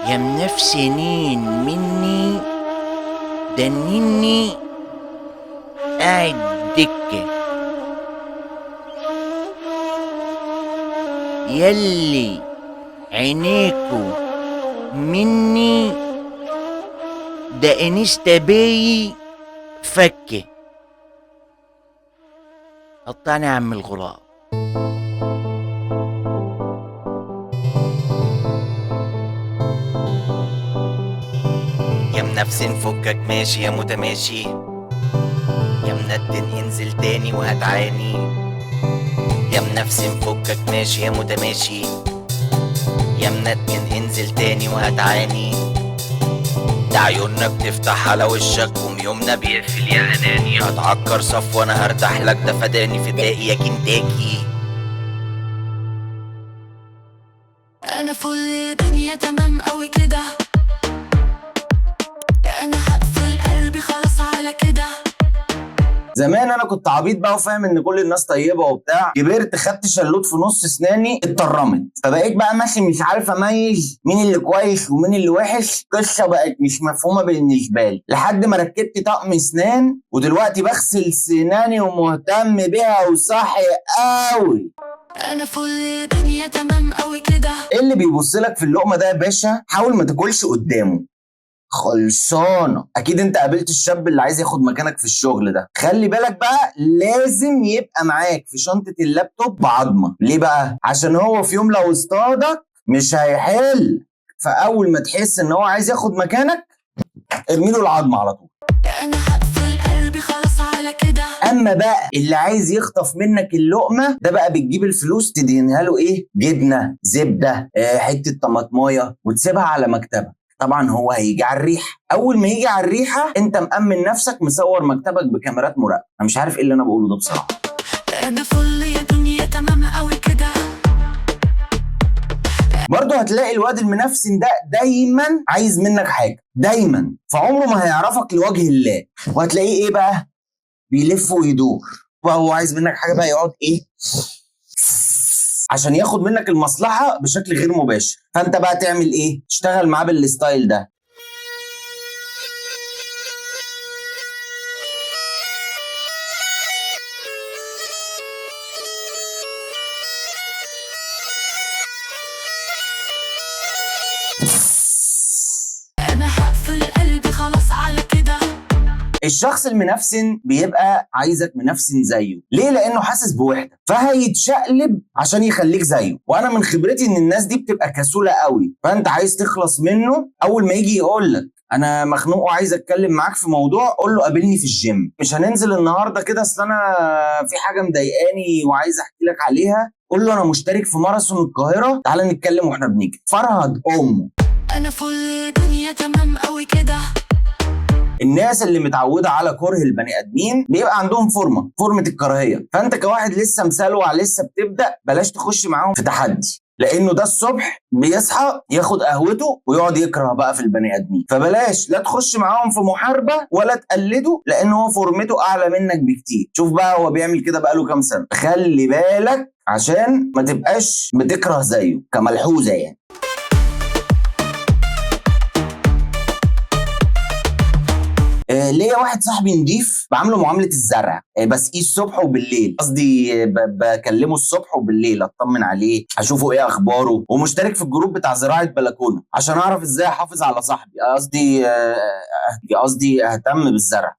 يا منفسنين مني دنيني قاعد دكة، يلي عينيكو مني ده انستا باي فكة. قطعني يا عم الغراب. يا منفسن فكك ماشي يا متماشي، يا منتن انزل تاني وهتعاني. يا منفسن فكك ماشي يا متماشي، يا منتن انزل تاني وهتعاني. ده عيوننا بتفتح على وشك وميومنا بيقفل يا اناني. هتعكر صف وانا هرتاح لك، ده فداني فدائي يا كنتاكي. انا فل دنيا تمام قوي كده، انا هقفل قلبي خلاص على كده. زمان انا كنت عبيط بقى وفاهم ان كل الناس طيبة وبتاع، كبرت خدت شلوت في نص اسناني اتطرمت، فبقيت بقى ماشي مش عارف اميز مين اللي كويس ومين اللي وحش. قصة بقت مش مفهومه بالنسبة لي لحد ما ركبت طقم اسنان، ودلوقتي بغسل سناني ومهتم بيها وصاحي قوي. انا فل دنيا تمام قوي كده. اللي بيبص لك في اللقمة ده يا باشا حاول ما تاكلش قدامه، خلصانه. اكيد انت قابلت الشاب اللي عايز ياخد مكانك في الشغل ده، خلي بالك بقى لازم يبقى معاك في شنطه اللابتوب بعظمة. ليه بقى؟ عشان هو في يوم لو اصطادك مش هيحل، فاول ما تحس ان هو عايز ياخد مكانك ارمي له العظمة على طول. انا هقفل قلبي خلاص على كده. اما بقى اللي عايز يخطف منك اللقمة ده بقى بتجيب الفلوس تدينها له ايه؟ جبنه، زبدة، حتة طماطمايه، وتسيبها على مكتبك. طبعا هو هيجي على الريحة، اول ما يجي على الريحة انت مأمن نفسك، مصور مكتبك بكاميرات مراقبة. انا مش عارف ايه اللي انا بقوله ده بصراحة. انا فل يا دنيا تمام قوي كده. برضه هتلاقي الواد المنفسن ده دايما عايز منك حاجة، دايما، فعمره ما هيعرفك لوجه الله. وهتلاقيه ايه بقى؟ بيلف ويدور، وهو عايز منك حاجة بقى يقعد ايه؟ عشان ياخد منك المصلحة بشكل غير مباشر. فانت بقى تعمل ايه؟ تشتغل معاه بال style ده. انا هقفل قلبي خلاص على كده. الشخص المنفسن بيبقى عايزك منفسن زيه، ليه؟ لانه حاسس بوحده، فهيتشقلب عشان يخليك زيه. وانا من خبرتي ان الناس دي بتبقى كسوله قوي، فانت عايز تخلص منه. اول ما يجي يقول لك انا مخنوق وعايز اتكلم معاك في موضوع، قول له قابلني في الجيم، مش هننزل النهارده كده اصل انا في حاجة مضايقاني وعايز احكي لك عليها. قول له انا مشترك في ماراثون القاهرة، تعالى نتكلم واحنا بنيجي. فرهد امه. انا فل دنيا تمام قوي كده. الناس اللي متعوده على كره البني ادمين بيبقى عندهم فورمه الكراهية، فانت كواحد لسه مسلوع لسه بتبدا بلاش تخش معاهم في تحدي، لانه ده الصبح بيصحى ياخد قهوته ويقعد يكره بقى في البني ادمين. فبلاش لا تخش معاهم في محاربة ولا تقلده، لان هو فورمته اعلى منك بكتير. شوف بقى هو بيعمل كده بقاله كام سنة، خلي بالك عشان ما تبقاش بتكره زيه كملحوظه يعني. ليا واحد صاحبي نضيف بعامله معاملة الزرع، بسقيه الصبح وبالليل، قصدي بكلمه الصبح وبالليل اطمن عليه، اشوفه ايه اخباره، ومشترك في ال group بتاع زراعة بلكونة عشان اعرف ازاي احافظ على صاحبي، قصدي اهتم بالزرع.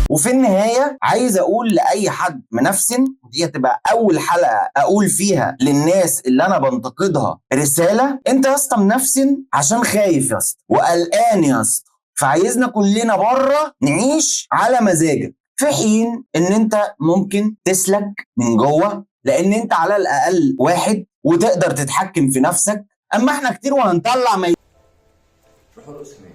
وفي النهاية عايز أقول لأي حد منفسن، ودي هتبقى أول حلقة أقول فيها للناس اللي أنا بنتقدها رسالة: أنت يا اسطى منفسن عشان خايف يا اسطى وقلقان يا اسطى، فعايزنا كلنا بره نعيش على مزاجك، في حين إن أنت ممكن تسلك من جوه، لأن أنت على الأقل واحد وتقدر تتحكم في نفسك. أما إحنا كتير وهنطلع روحوا ارقصوا.